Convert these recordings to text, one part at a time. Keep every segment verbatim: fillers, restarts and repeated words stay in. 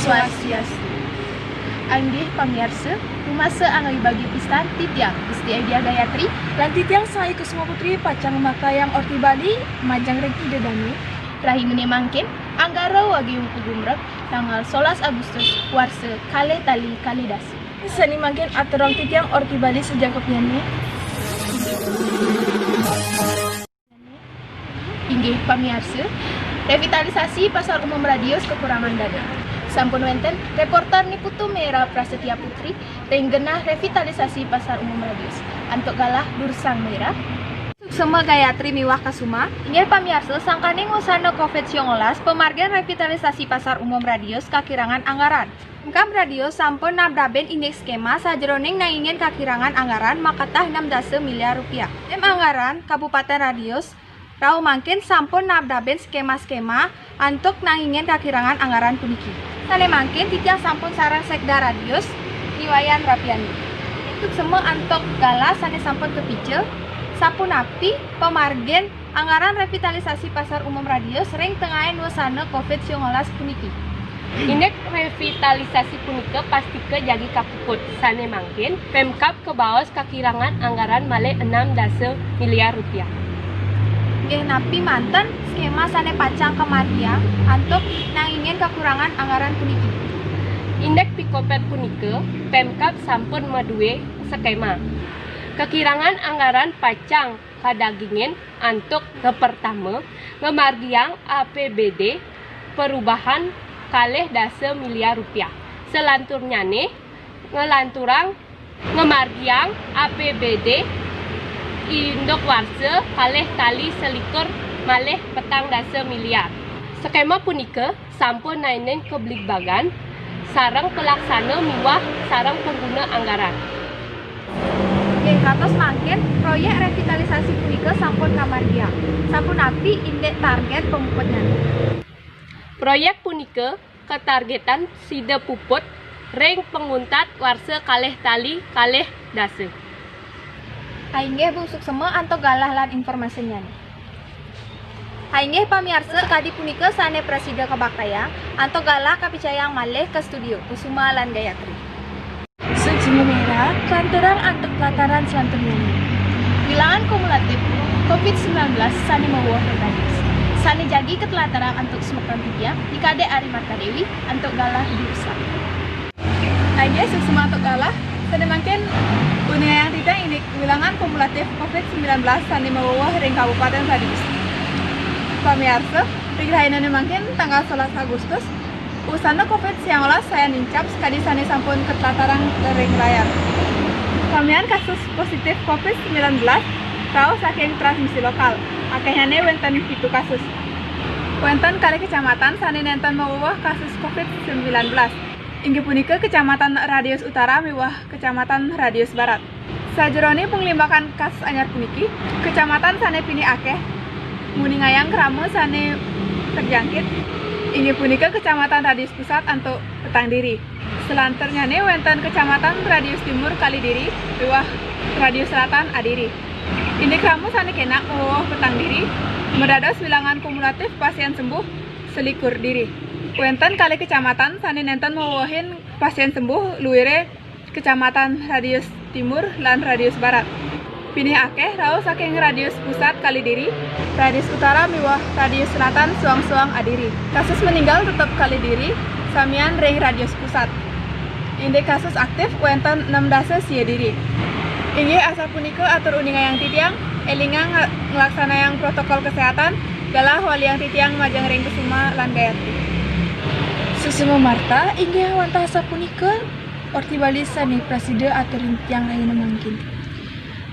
Swastiastu. Inggih pamiarsa, rumasa angayubagia pisan titiang Gusti Edia Gayatri lan titiang Sai Kusuma Putri pacang makayang Orti Bali majeng ring Ida Dane. Rahinane mangkin, Anggara Wagiung Ugumrep, tanggal solas Agustus, warsa kalih tali kalih dasa. Sane mangkin aturang titiang Orti Bali sajangkepnyane. Inggih pamiarsa, revitalisasi Pasar Umum Radius kakurangan dana. Sampun wenten reporter Niputu Mera Prasetya Putri ring genah revitalisasi Pasar Umum Radius. Antuk galah durusang Mera. Suksema Gayatri miwah Kasuma. Inggih pamiarsa, sangkaning wusana covid sembilan belas, pamargin revitalisasi Pasar Umum Radius kakirangan anggaran. Pemkab Radius sampun nabdabin indik skema sajeroning nangingin kakirangan anggaran makatah enam dasa miliar rupiah. Tim anggaran Kabupaten Radius rauh mangkin sampun nabdabin skema-skema antuk nangingin kakirangan anggaran puniki. Sane mangkin titiang sampun sareng Sekda Radius, Ni Wayan Rapiani. Suksema antuk galah sane sampun kapija, sapunapi pamargin anggaran revitalisasi Pasar Umum Radius ring tengahin wusana covid sembilan belas puniki. Indik revitalisasi punika pastika jagi kapuput. Sane mangkin, Pemkab kabaos kakirangan anggaran malih enam dasa miliar rupiah. Inggih napi manten skema sane pacang kamargiang antuk nangingin kakurangan anggaran puniki? Indik pikobet punika, Pemkab sampun madue skema. Kakirangan anggaran pacang kadagingin antuk kapertama, ngamargiang A P B D perubahan kalih dasa miliar rupiah. Salanturnyane, nglanturang ngamargiang A P B D induk warsa kalih tali selikur malih petang dasa miliar. Skema punika sampun naenin kabligbagan sareng pelaksana miwah sareng pangguna anggaran. Nggih, kantos mangkin, proyek revitalisasi punika sampun kamargiang. Sapunapi indik target pamuputnyane? Proyek punika katargetan sida puput ring panguntat warsa kalih tali kalih dasa. Inggih, Bu, suksema antuk galah lan informasinyane. Inggih pamiarsa, kadi punika sane prasida kabaktayang, antuk galah kapicayang malih ka studio, Kusuma lan Gayatri. Suksema Mera, kalanturang antuk tlatarang salanturnyane. Wilangan kumulatif covid sembilan belas sane maweweh ring Radius. Sane jagi katlatarang antuk sumeton titiang, Ni Kadek Ari Marta Dewi, antuk galah durusang. Inggih, suksema antuk galah, sane mangkin uningayang titiang indik wilangan kumulatif covid sembilan belas sane maweweh ring Kabupaten Radius. Pamiarsa, ring rahinane mangkin tanggal solas Agustus, wusana covid sembilan belas sayan nincap sakadi sane sampun katlatarang ring layar. Samian kasus positif covid sembilan belas rauh saking transmisi lokal, akehnyane wenten pitu kasus. Wenten kalih kecamatan sane nenten maweweh kasus covid sembilan belas. Inggih punika Kecamatan Radius Utara miwah Kecamatan Radius Barat. Sajeroning panglimbakan kasus anyar puniki, kecamatan sane pinih akeh nguningayang krama sane terjangkit, inggih punika Kecamatan Radius Pusat antuk petang diri. Salanturnyane wenten Kecamatan Radius Timur Kalidiri miwah Radius Selatan Adiri. Indik krama sane kena maweweh petang diri, madados wilangan kumulatif pasien sembuh selikur diri. Wenten kalih kecamatan sane nenten mawewehin pasien sembuh luire Kecamatan Radius Timur lan Radius Barat. Pinih akeh rauh saking Radius Pusat Kalidiri, Radius Utara miwah Radius Selatan suang-suang Adiri. Kasus meninggal tetep Kalidiri, samian ring Radius Pusat. Indik kasus aktif wenten enam dasa sia diri. Inggih asapunika atur uningayang titiang, elingang ngla-, nglaksanayang protokol kesehatan, galah waliang titiang majeng ring Kusuma lan Gayatri. Suksema Marta, inggih wantah sapunika, Orti Bali sane prasida atur ring titiang rahina mangkin.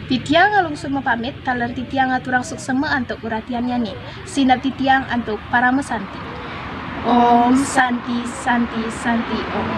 Titiang ngalungsur mapamit, taler titiang ngaturang suksema antuk uratiannyane. Sineb titiang antuk parama santi. Om Santi, Santi, Santi, Om.